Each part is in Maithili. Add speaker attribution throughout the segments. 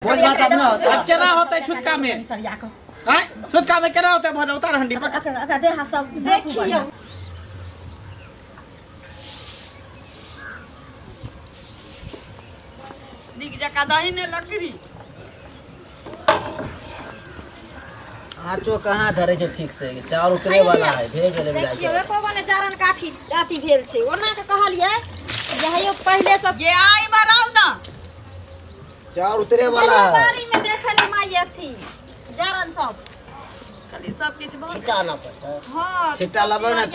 Speaker 1: भोज भात अब ना होतै।
Speaker 2: अब केना होतै छुतका में? आँय छुतका में केना होतै भोज? उतार हंडी पकड़।
Speaker 3: देह सब देखियौ।
Speaker 4: नीक जकाँ दही ने लकड़ी।
Speaker 1: आँचो कहाँ धरे छै ठीक से, चाउर उतरे वाला है भे गेलै।
Speaker 3: देखियौ एको गो ने जारन काठी अथी भेल छै। ओना के कहलियै जे हेयो पहिले से
Speaker 4: ये आइ मराउ ना,
Speaker 1: चाउर उतरे वाला है।
Speaker 3: बारी में देखले माई अथी जारन सब
Speaker 4: खाली सब किछ बहुत
Speaker 1: छिट्टा ना पड़तै।
Speaker 4: हां
Speaker 1: छिट्टा लेबै ना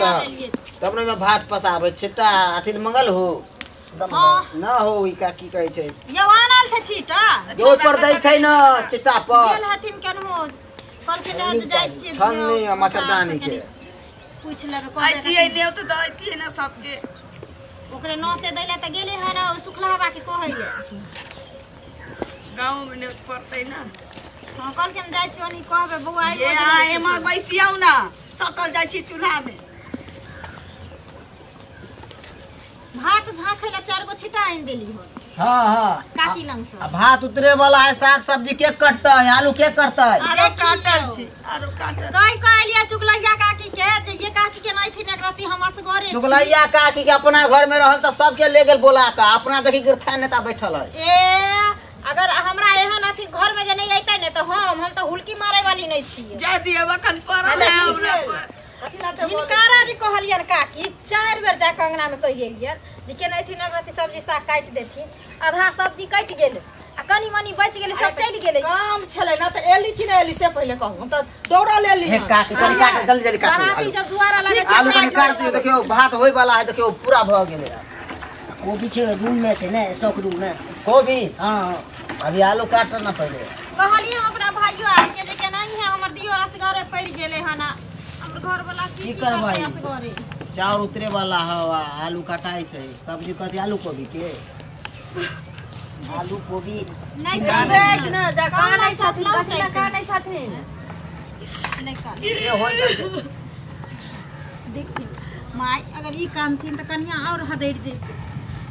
Speaker 1: तब ने भात पसाबै। छिट्टा अथी मंगल हो ना हो ई का की कहै छै
Speaker 3: यौ आनल छै छिट्टा
Speaker 1: जो पर दै छै न छिट्टा पर
Speaker 3: गेल हथिन केनहो कल के डर जाइ छी
Speaker 1: छन्नी आ मच्छरदानी के
Speaker 3: पूछ लेबै कहबै
Speaker 4: आइतियै ने त दैतियै ना सबके।
Speaker 3: ओकरे नोते दैला त गेले हन सुखला हवा के कहैले
Speaker 4: गांव में ने पड़तै ना।
Speaker 3: हां कल के हम जाइ छी ओनी कहबै बौआ
Speaker 4: ये आ एमर बैसियौ ना, सटल जाइ छी चूल्हा में।
Speaker 3: भात झांखे ला चार गो छिटा आनि देली हो।
Speaker 1: हां हां
Speaker 3: काकी लंग से।
Speaker 1: आ भात उतरे वाला है, साग सब्जी के कटतै, आलू के कटतै?
Speaker 4: आरो काटल छी, आरो काटल।
Speaker 3: कहि कहलिया चुगलैया काकी के जे ये काकी के नहीं थी नकरती हमर से घरे।
Speaker 1: चुगलैया काकी के अपना घर में रहल त सबके ले गेल बोला के, अपना देखी गिरथा नेता बैठल है।
Speaker 3: ए अगर हमरा एहन अथी घर में जे नहीं अइतै ने त हम त हुलकी मारे वाली नहीं छी।
Speaker 4: जा दिए अखन पड़ल है हमरा पर।
Speaker 3: हिनकारा जे कहलियन काकी चार बेर जा के अंगना में कहि गेलियन जे केना अथी नकरती सब्जी साग काटि देथिन। आधा सब्जी कटि गेलै आ कनी मनी बचि गेलै, सब चलि गेलै।
Speaker 5: काम छलै ना त एली कि नै एली से पहिले कहू, हम त दौड़ल एली।
Speaker 1: हे काकी कनी काट, जल्दी जल्दी काटू।
Speaker 3: बराती जब दुआरा लगे
Speaker 1: आलू कनी काट दियौ, देखियौ भात होय वाला है, देखियौ पूरा भ गेलै।
Speaker 6: कोबी छै रूम में छै ने, स्टॉक रूम में
Speaker 1: कोबी।
Speaker 6: हां
Speaker 1: अभी आलू काट ना पहिले।
Speaker 3: कहलियै हम अपना भाइयो आर के जे केना है हमर दियो असगरे पड़ि गेलै हन, हमर घर वाला की
Speaker 1: करबै
Speaker 3: असगरे।
Speaker 1: चाउर उतरे वाला हवा, आलू कटाई छै, सब्जी कथी आलू कोबी के?
Speaker 6: आलू कोबी
Speaker 3: नहीं
Speaker 5: बेच ना जा कानै छथिन, कथी ला कानै छथिन?
Speaker 3: नहीं कान
Speaker 1: ये होय
Speaker 3: देखथिन माय अगर ई कानथिन त कनिया और हदैर जेतै।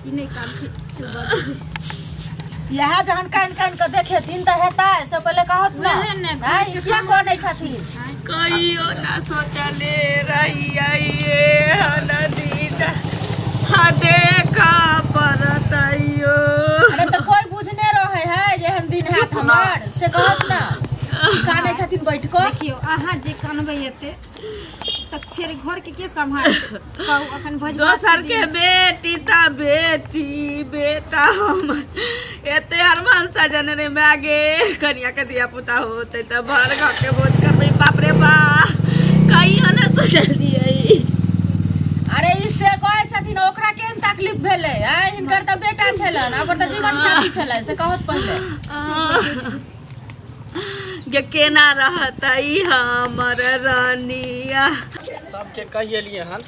Speaker 3: ई नहीं कानथिन चुप।
Speaker 5: यह जहन कान कान के देखेथिन त हेतै से पहिले कहत ना। भाई किया कानै छथिन?
Speaker 4: कहियो ना सोचले रहियै हनदीदा हा देखा परतैयो।
Speaker 5: अरे त कोई बुझने रहे है जे एहन दिन हैत हमर, से कहत ना। कानै छथिन बैठ के।
Speaker 3: देखियौ अहाँ जे कानबै एते त फेर घर के के सम्हालतै? कहू अखन भोज
Speaker 4: दोसर के बेटी त बेटी बेटा हमर एते अरमान सजन रे मागे कनिया के दिया पुता होतै त भर घर के भोज करबै। बाप रे बाप कहियो ना सोचलियै।
Speaker 5: अरे ई से कहै छथिन ओकरा केहन तकलीफ भेलै? आय हिनकर त बेटा छलन, ओकर त जीवन साथी छलै, से कहत पहिले।
Speaker 4: गे केना रहतै हमर रानिया।
Speaker 2: सबके कहि एलियै हन,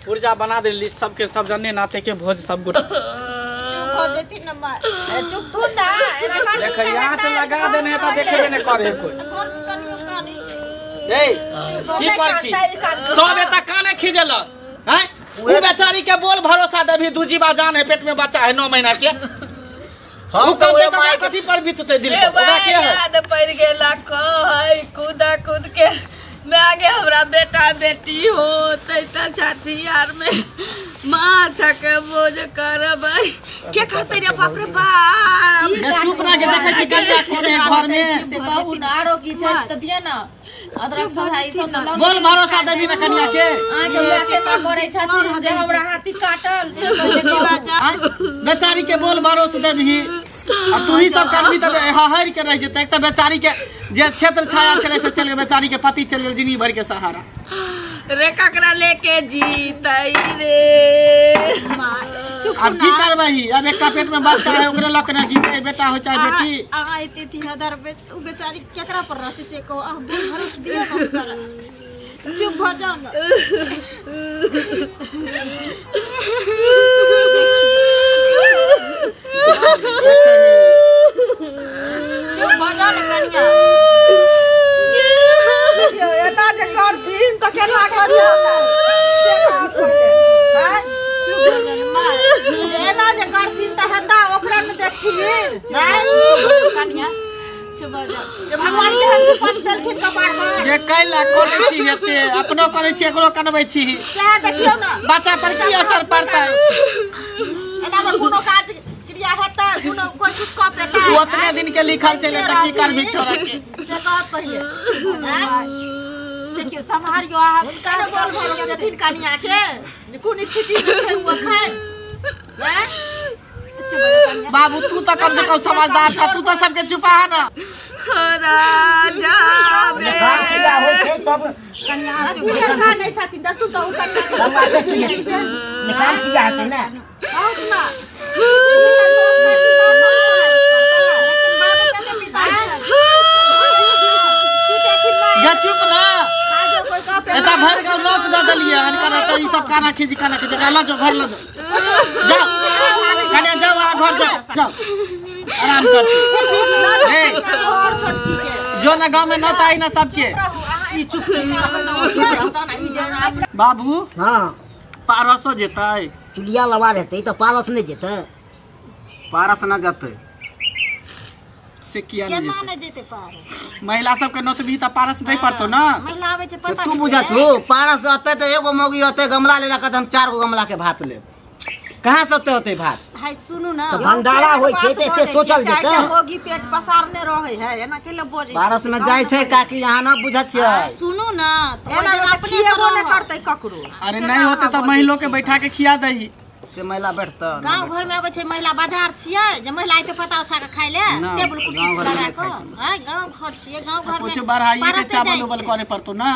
Speaker 2: पुर्जा बना देली सबके, सब जने नाते के भोज सब गोटा।
Speaker 3: चुप हो जेथिन न माय।
Speaker 5: अरे चुप तू ना, एना कर
Speaker 2: देखै आँच लगा देने त देखे ने करे कोई।
Speaker 3: घर कनियो कानै छै।
Speaker 2: ए की कर छी सब एता काने खिजलक हैं? उ बेचारी के बोल भरोसा देबी, दू जीवा जान है, पेट में बच्चा है 9 महीना के।
Speaker 1: हम
Speaker 2: तो ओए माय कथी पर बीतते दिल पर ओकरा के है?
Speaker 4: याद पड़ गेला कहै कूदा कूद के मैं आगे हमरा बेटा बेटी होतै त छठियार में माछ के भोज करबै। के करतै रे बाप रे बाप?
Speaker 2: चुप ना के देखै छी कनिया कोने घर में
Speaker 5: से कहू ना। आरो की छै त दिया ना, अदरक सब है, ई सब न
Speaker 2: बोल भरोसा देबी ना कनिया के।
Speaker 5: अहाँ के माय के का करै छथिन जे हमरा हाथी काटल से पहिले कहू।
Speaker 2: बेचारी के बोल भरोसा देबी आ तू ही सब करबी त हहर के रह जेतै। एक त बेचारी के जे क्षेत्र छाया छलै से चल गेल, बेचारी के पति चल गेल जिंदगी भर के सहारा
Speaker 4: रे, ककरा लेके जीतै रे?
Speaker 2: अब की करबही? अब एकटा पेट में बच्चा है ओकरे लक न जीतै, बेटा हो चाहे बेटी।
Speaker 3: अहाँ एते 3000 उ बेचारी केकरा पर रहतै से कहू? अहाँ बोल भरोसा दियौ न ओकरा। चुप भ जाउ न। चुप भ जाउ न कनिया।
Speaker 5: देखियौ एना जे करथिन त केना के जाता से कहत पहिले।
Speaker 3: चुप भ जाउ न माय।
Speaker 5: एना जे करथिन त हेता ओकरा ने देखथिन।
Speaker 3: चुप भ जाउ कनिया।
Speaker 4: भगवान के हम देलखिन कपार पर
Speaker 2: जे कैला करै छी एते अपनो करै छी एकरो कनबै छी
Speaker 4: सएह देखियौ ने
Speaker 2: बच्चा पर की असर पड़तै।
Speaker 4: एना मे कोनो काज क्रिया हेतै कोनो कोइ कुछ कऽ पेतै
Speaker 2: ओतने दिन के लिखल छलै त की करबी छोरा के
Speaker 4: से कहत पहिले। देखियौ सम्हारियो अहाँ हुनका बोल भरोस देथिन कनिया के जे कोन स्थिति मे छै ओ एखन।
Speaker 2: बाबू तू तो कम से कम समझदार छ तू तो सबके चुपा है ना।
Speaker 4: राजा
Speaker 6: क्रिया होइ छै तब
Speaker 4: कनिया चुप नहीं छथिन तब तू सब कनिया
Speaker 6: निकाल क्रिया हेतै ना
Speaker 4: बहुत ना लेकिन बाबू कते पिता
Speaker 2: गा चुप ना एता भर गाँव नोत दऽ देलियै हन कर त ई सब काना खींच ल जो घर ल जो जाओ कन्या जाओ अहाँ घर जाओ जाओ आराम कर ए
Speaker 4: छोटकी के
Speaker 2: जो ना गाँव में नोत आई ना सबके
Speaker 4: ई चुप
Speaker 2: बाबू।
Speaker 6: हां
Speaker 2: पारसो जेतै
Speaker 6: चुलिया लवा रहतै त पारस नहि जेतै।
Speaker 1: पारस ना जेतै
Speaker 2: से किया नहीं
Speaker 3: केना नहि जेतै पारस
Speaker 2: महिला सबके नोतबी त पारस दै पड़तो ना।
Speaker 3: महिला आबै छै पता
Speaker 1: तू बुझा छौ पारस अतै त एगो मौगी अतै गमला लेला के हम 4 गो गमला के भात लेब कहाँ से ओते होतै भात।
Speaker 3: हाय सुनू ना
Speaker 6: त भंडारा होइ छै त एते सोचल जेतै
Speaker 4: मौगी पेट पसारने रहै है एना के ले बोजै
Speaker 1: पारस में जाइ छै काकी यहाँ न बुझै छियै।
Speaker 3: सुनू ना त
Speaker 4: एना अपने से ने करतै ककरो।
Speaker 2: अरे नहीं होते त महिलो के बैठा के खिया दही
Speaker 1: से महिला बैठत
Speaker 3: गांव घर में आबै छै महिला बाजार छियै जे महिला आइते पता उसा के खाइ ले टेबुल कुर्सी लगा के। हां गांव घर छियै गांव घर में
Speaker 2: कुछ बढ़ाइए के चावल उबल करे पड़तो ना।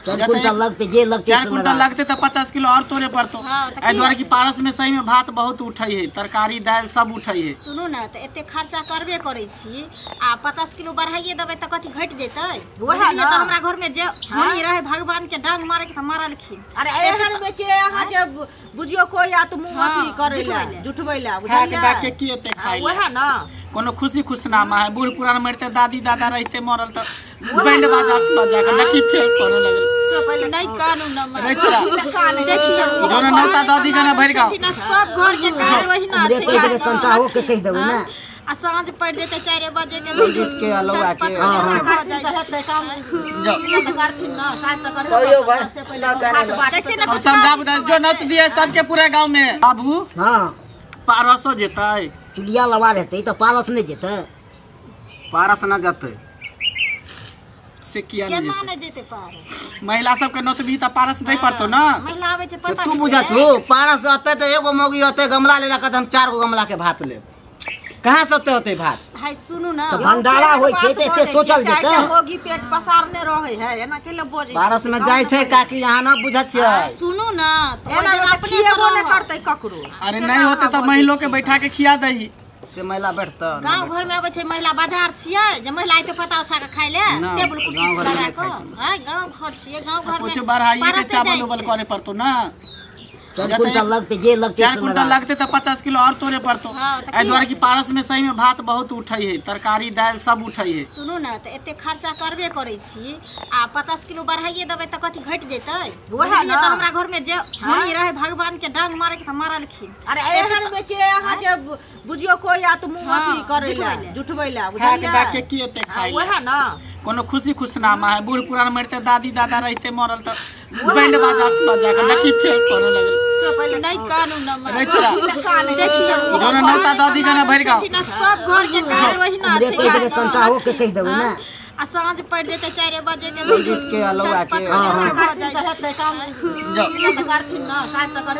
Speaker 6: 4 कुंटल लगते जे लगते
Speaker 2: 4 कुंटल लगते त 50 किलो और तोरे पड़तो। एहि दुआरे कि पारस में सही में भात बहुत उठै है तरकारी दाल सब उठै है।
Speaker 3: सुनू ना त एते खर्चा करबे करै छी आ 50 किलो बढ़ाइए देबै त कथि घटि जेतै
Speaker 4: वएह
Speaker 3: त हमरा घर में जे होनी रहे भगवान के डांग मारे के त मारलखिन।
Speaker 4: अरे एहन में के अहाँ के बुझियो कोई आ त मुंह अथी करै ले जुठबै ले बुझलियै
Speaker 2: खाके के की एते खाइ
Speaker 4: वएह ना
Speaker 2: कोनो खुशी खुशनामा है बूढ़ पुरान मरते दादी दादा रहते मरल त बैंड बाजा बजा के देखी फेर करे लगल
Speaker 4: से पहिले
Speaker 5: नहीं कानू न
Speaker 2: रे छोरा
Speaker 3: देखियो
Speaker 2: जो ना नौता दादी के ना भरि गाँव
Speaker 3: सब घर के काज वही ना
Speaker 6: छै कहि देबै कंटा हो के कहि देबै ना
Speaker 3: आ साँझ पड़ जेतै 4 बजे के
Speaker 1: गीत के अलौआ के
Speaker 2: जाओ
Speaker 1: कहियो भाई से पहिले
Speaker 2: हम समझा बुझा जो नौत दिए सबके पूरे गांव में। बाबू।
Speaker 6: हां
Speaker 2: पारसो जेतै
Speaker 6: चुलिया लवा रहतै त पारस नहि जेतै।
Speaker 1: पारस ना जेतै
Speaker 2: से किया नहीं
Speaker 3: केना
Speaker 2: जेतै
Speaker 3: नहि जेतै पारस
Speaker 2: महिला सबके नोतबी त पारस दै पड़तो ना।
Speaker 3: महिला आबै छै पता
Speaker 1: तू बुझा छौ पारस अतै त एगो मौगी अतै गमला लेला के हम 4 गो गमला के भात लेब कहाँ से ओते होतै भात।
Speaker 3: हाय सुनू ना
Speaker 6: त भंडारा होइ छै त एते सोचल जेतै
Speaker 4: मौगी पेट पसारने रहै है एना के ले बोजै
Speaker 1: पारस में जाइ छै काकी यहाँ न बुझै छियै।
Speaker 3: सुनू ना त
Speaker 4: एना अपने से ने करतै ककरो।
Speaker 2: अरे नहीं होते त महिलो के बैठा के खिया दही
Speaker 1: से महिला बैठत
Speaker 3: गांव घर में आबै छै महिला बाजार छियै जे महिला आइते पता उसा के खाइ ले टेबुल कुर्सी लगा के। हां गांव घर छियै गांव घर में
Speaker 2: कुछ बढ़ाइए के चावल उबल करे पड़तो ना।
Speaker 6: 4 कुंटल लगते जे लगते
Speaker 2: 4 कुंटल लगते त 50 किलो और तोरे पड़तो। एहि दुआरे कि पारस में सही में भात बहुत उठै है तरकारी दाल सब उठै है।
Speaker 3: सुनू ना त एते खर्चा करबे करै छी आ 50 किलो बढ़ाइए देबै त कथि घटि जेतै
Speaker 4: वएह
Speaker 3: त हमरा घर में जे होनी रहे भगवान के डांग मारे के त मारलखिन।
Speaker 4: अरे एहन में के अहाँ के बुझियो कोई आ त मुंह अथी करै ले जुठबै ले बुझलियै
Speaker 2: के की एते खाइ
Speaker 4: वएह ना
Speaker 2: कोनो खुशी खुशनामा है बूढ़ पुरान मरते दादी दादा रहते मरल त बैंड बाजा बजा के देखी फेर करे लगल
Speaker 4: से पहिले
Speaker 5: नहीं कानू न
Speaker 2: रे छोरा
Speaker 3: देखियो
Speaker 2: जो ना नौता दादी के ना भरि गाँव
Speaker 3: सब घर के काज वही ना
Speaker 6: छै कहि देबै कंटा हो के कहि देबै ना
Speaker 3: आ साँझ पड़ जेतै 4 बजे के
Speaker 1: गीत के अलौआ के
Speaker 2: जाओ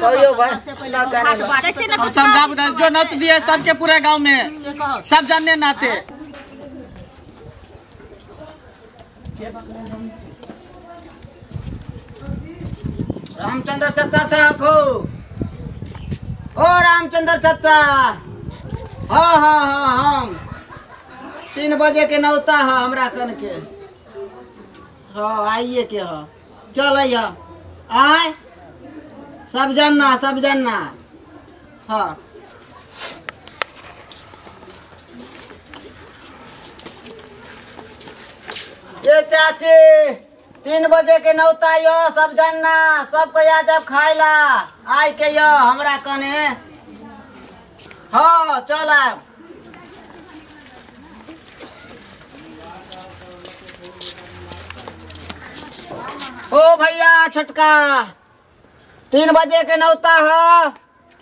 Speaker 1: कहियो भाई से पहिले
Speaker 2: हम समझा बुझा जो नौत दिए सबके पूरे गांव में सब जानने नाते।
Speaker 1: रामचंद्र चाचा छको ओ रामचंद्र चाचा। हाँ हाँ हाँ हम 3 बजे के नौता है हमरा कन के। हाँ आइए के हाँ चल आय सब जानना सब जानना। हाँ ये चाची 3 बजे के नौता यो सब जानना सबको आ जाब खाए ला आय के यो हमरा कने। हाँ चल आब। ओ भैया छोटका 3 बजे के नौता है।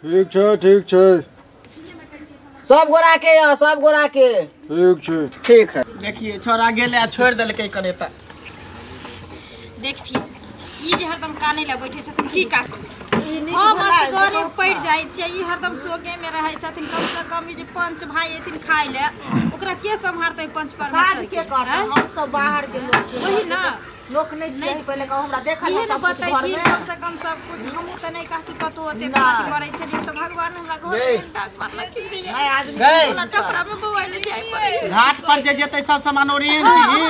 Speaker 7: ठीक छै ठीक छै।
Speaker 1: सब गोरा के यो सब गोरा के।
Speaker 7: ठीक छै
Speaker 1: ठीक है।
Speaker 2: देखिए छोरा गेले आ छोड़ देलकै कनेता।
Speaker 3: देखथिन ई जे हरदम काने ला बैठे छथिन की का हम असगरे पड़ जाइ छियै, ई हरदम सोगे में रहै छथिन। कम से कम ई जे पंच भाई एथिन खाइ ले ओकरा के सम्हारतै पंच पर
Speaker 5: काज के करतै? हम सब बाहर के लोग छियै
Speaker 3: वही ना,
Speaker 5: लोक नहीं छियै। पहिले कहू हमरा देखल
Speaker 3: सब कुछ घर में कम से कम सब कुछ हमहूँ त नहीं कह कि कतौ ओते बात करै छलियै त भगवान हमरा घर में डाक मारलखिन जे
Speaker 5: मैं आदमी
Speaker 3: टपरा में बौआइले जाय पड़ै।
Speaker 2: घाट पर जे जेतै सब सामान ओरियन छी,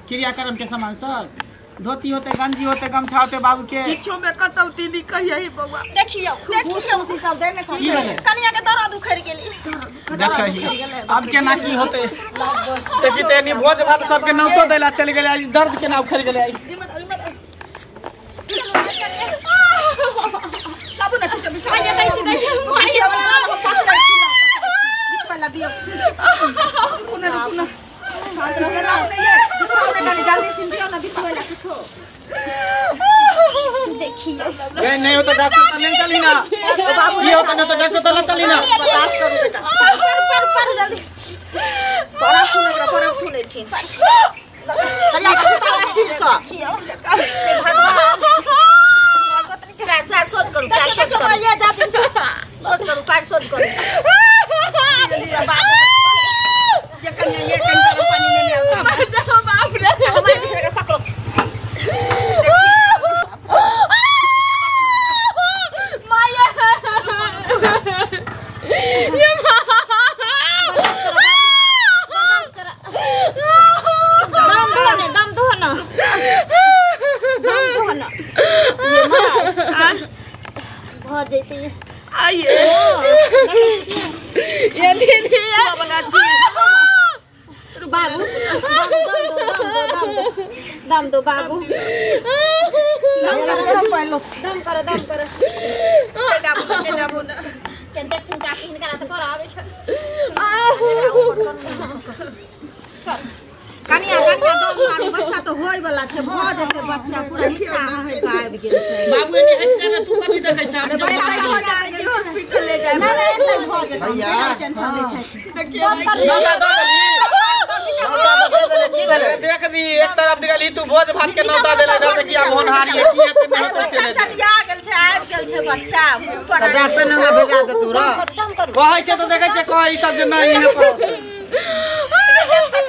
Speaker 2: क्रियाक्रम के सामान सब, धोती होते गंजी होते गमछा होते बाबू के
Speaker 4: किछो में कटौती नहीं कहिए बौआ।
Speaker 3: देखियो देखियो
Speaker 5: ई सब देने
Speaker 2: की भेलै?
Speaker 3: कनिया के दर्द उखड़ गेली।
Speaker 2: देखही अब केना की होते। देखी ते एनी भोज भात सबके नौतो देला चल गेलै, दर्द केना उखड़ गेलै।
Speaker 4: लाबू ना कुछ बिछा
Speaker 3: दै छी दै छी
Speaker 5: बीच वाला दियो।
Speaker 4: रुकू ना रुकू ना शांत रहो ना ये
Speaker 5: बिछाओ ना जल्दी सिन दियो ना बीच वाला कुछो।
Speaker 3: देखियो
Speaker 2: ए नहीं हो तो डॉक्टर त नहीं चली ना, बाबू ये होता ना तो डॉक्टर त चली ना।
Speaker 5: बर्दाश्त करू बेटा,
Speaker 3: पर पर पर जल्दी
Speaker 5: बड़ा सुने एकरा बड़ा सुने छी सरिया के सुताओ स्थिर स।
Speaker 3: भगवान
Speaker 5: पैर पैर सोच करू पैर सोच करू
Speaker 3: ये जातिन
Speaker 5: सोच करू पैर सोच करू।
Speaker 4: ये कन्या ये कन्या पानी ले आओ।
Speaker 5: बाप रे हमारे बिछड़े के पकड़ो।
Speaker 4: माया ये
Speaker 3: दम दो ने दम दो ना दम दो ना ये मां भ जैते।
Speaker 4: आइए ये दीदी वाला छी
Speaker 3: बाबू बाबू दम दो दम दो बाबू दम करो दम करो दम करो के देखथिन काकी हिनका त कर आबै छ।
Speaker 5: कनिया कनिया दम मारू, बच्चा तो होय वाला छै भ जेतै बच्चा पूरा नीचा होय के आबि गेल छै।
Speaker 2: बाबू एनी हट जा ना, तू कथि देखै छ?
Speaker 5: अरे बच्चा भ जेतै
Speaker 4: हॉस्पिटल ले जाय।
Speaker 5: नहीं नहीं एतै भ जेतै
Speaker 1: भैया
Speaker 5: टेंशन नै छै।
Speaker 4: देखिए
Speaker 2: नौता दऽ देली
Speaker 1: की भेलै?
Speaker 2: देख दी एक तरफ दिगली तू भोज भात के नौता देला इधर देखिया होनहारी है की हेतै नहीं हेतै से
Speaker 5: बच्चा चलिया गेल छै आबि गेल छै बच्चा मुंह पर
Speaker 1: त डॉक्टर ने हमरा भेजा दे तू र
Speaker 2: कहै छै त देखै छै कहै ई सब जे नहीं है पर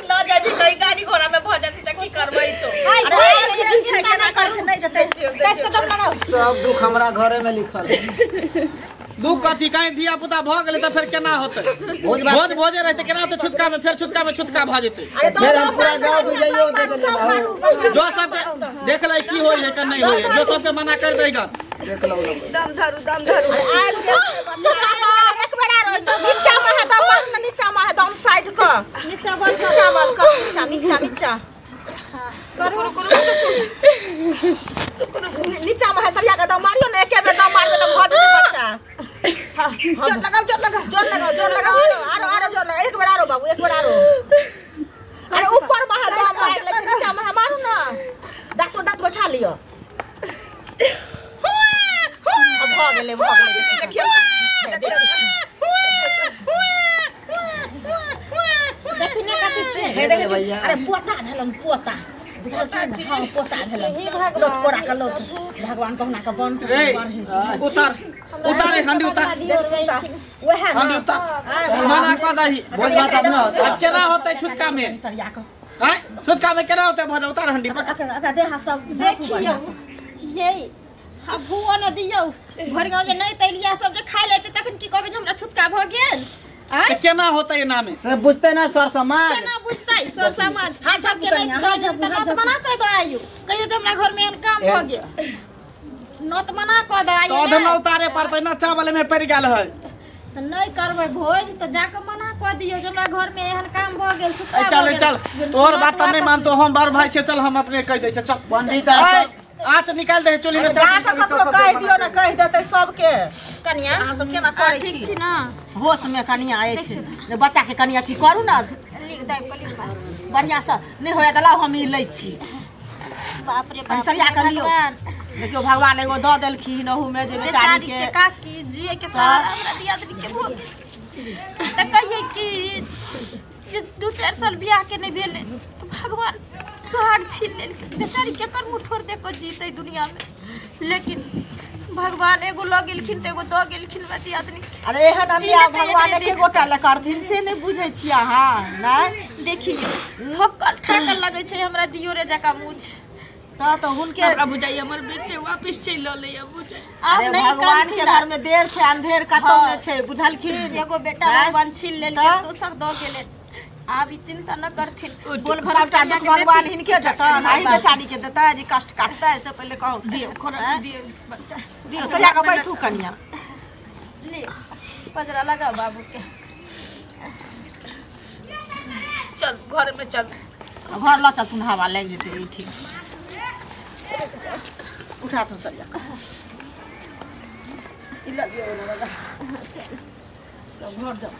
Speaker 4: ल जाबी कहीं गाड़ी घोड़ा में भ जाती त की करबै तो।
Speaker 5: अरे आबि गेल छै केना करै छै नहीं जेतै
Speaker 3: कैस के दम लगाओ।
Speaker 1: सब दुख हमरा घरे में लिखल है।
Speaker 2: दुख कथी कहीं धिया पुता भ गेलै त फेर केना होतै? भोज भोजे रहतै केना होतै? छुटका में फेर छुटका में छुटका भ जेतै।
Speaker 1: फिर हम पूरा गांव बुझाइयो दे देले बाबू।
Speaker 2: जो सबके देख लै की होय है के नहीं होय है, जो सबके मना कर देगा।
Speaker 1: देख लो
Speaker 4: दम धरू दम धरू
Speaker 5: आबि गेल छै बच्चा आबि गेल। एक बेर आरो नीचा में है दम मारू ना नीचा में है दम साइड क
Speaker 3: नीचा बल
Speaker 5: नीचा बल क नीचा नीचा नीचा
Speaker 3: करू
Speaker 5: रुकू रुकू नीचा में है सरिया के दम मारियो ना एके बेर दम मारबे त भ जेतै बच्चा। हां
Speaker 4: जोर लगाओ जोर लगाओ
Speaker 5: जोर लगाओ जोर लगाओ आरो आरो आरो जोर लगाओ एक बेर आरो बाबू एक बेर आरो। अरे ऊपर में है दम मार ले नीचा में है मारू ना। डॉक्टर दांत बैठा लियो। अब भ गेलै भ गेलै
Speaker 4: देखियो
Speaker 3: देखिन कथि छै।
Speaker 5: हे देखै छी अरे पोता भेलन पोता बुझल हां पोता भेलन लोट कोरा के लोट भगवान कहुना के वंश
Speaker 2: रे उतार उतार हंडी उतार
Speaker 5: वएह ना
Speaker 2: हंडी उतार मना क दही
Speaker 1: भोज भात अब न होतै।
Speaker 2: अब केना होतै छुटका में?
Speaker 5: सरिया के
Speaker 2: हैं छुटका में केना होतै भोज? उतार हंडी पकड़
Speaker 5: ओकरा देह सब
Speaker 3: देखियो ये आ भुओ न दियौ भरि गाँव जे नहीं तैलिया सब जे खा लेतै तखन की कहबै जे हमरा छुटका भ गेल?
Speaker 2: त केना होतै एना में?
Speaker 1: सब बुझते ना सर समाज
Speaker 3: केना बुझतै सर समाज?
Speaker 5: हां जब
Speaker 3: के नहीं
Speaker 5: हां जब हां जब
Speaker 3: मना कर दो आयु कहियो जे हमरा घर में एहन काम भ गेल नत मना क दो आयु
Speaker 2: तो अधना उतारे पड़तै ना चावल में पड़ गेल है।
Speaker 3: त नहीं करबै भोज त जाके मना क दियौ जे हमरा घर में एहन काम भ गेल छुटका
Speaker 2: चल चल तोहर बात त नहीं मानतो हम बड़ भाई छे चल हम अपने कह दै छे चल
Speaker 1: पंडित आ
Speaker 2: आँच निकाल दे चोली में से।
Speaker 5: जाके ककरो कहि दियौ ना कहि देतै सबके।
Speaker 3: कनिया
Speaker 5: अहाँ सब केना करै
Speaker 3: ठीक
Speaker 5: छी?
Speaker 3: छी ना
Speaker 5: होश में कनिया अछि जे बच्चा के कनिया की करू ना
Speaker 3: लिख दाबि कऽ लिख
Speaker 5: बढ़िया से नहीं होया त लाउ हम ई लै छी।
Speaker 3: बाप रे बाप,
Speaker 4: सरिया कर लियो। देखियो भगवान एगो दऽ देलखिन ओहू में जे बेचारी के
Speaker 3: काकी जिए के सहारा हमरा दियादनी के भऽ गेल। तऽ कहियै कि जे 2-4 साल बियाह के नहि भेलै, भगवान सुहाग छीन लेलखिन। बेचारी केकर मुँह ठोर दे कऽ जीतै दुनिया में, लेकिन भगवान एगो लऽ गेलखिन तऽ एगो दऽ गेलखिन हमरा दियादनी।
Speaker 4: अरे एहन अन्याय भगवान एके गोटा लए करथिन से नहि बुझै छियै अहाँ? नहि
Speaker 3: देखियौ थकल ठाकल लगै छै हमरा दियोरे जकाँ मुँह।
Speaker 4: तऽ हुनके
Speaker 3: हमरा बुझाइए हमर बेटे वापस चलि अलै बुझाइ। आब
Speaker 4: अरे
Speaker 3: नहि
Speaker 4: भगवान के
Speaker 3: करथिन।
Speaker 4: घर में देर छै अंधेर कतौ
Speaker 3: हाँ।
Speaker 4: नहि छै, बुझलखिन?
Speaker 3: एगो बेटा
Speaker 4: बस।
Speaker 3: भगवान छीन लेलखिन, दोसर दऽ गेलै, आब ई चिंता न करथिन। बोल
Speaker 4: सबटा
Speaker 3: भरोसा
Speaker 4: दुख भगवान हिनके देतन, अही बेचारी के देतै जे कष्ट काटतै से पहिले कहू।
Speaker 3: दियौ खोरा दियौ बच्चा
Speaker 4: दियौ सरिया कऽ बैठू कनिया।
Speaker 3: ले पजरा लगा बाबू के,
Speaker 4: चल घर में चल, घर लऽ चल, तुन हवा लागि जेतै। ई ठीक उठा तुम सरिया कऽ। ई लऽ लियौ ओना वाला। चल घर जाओ।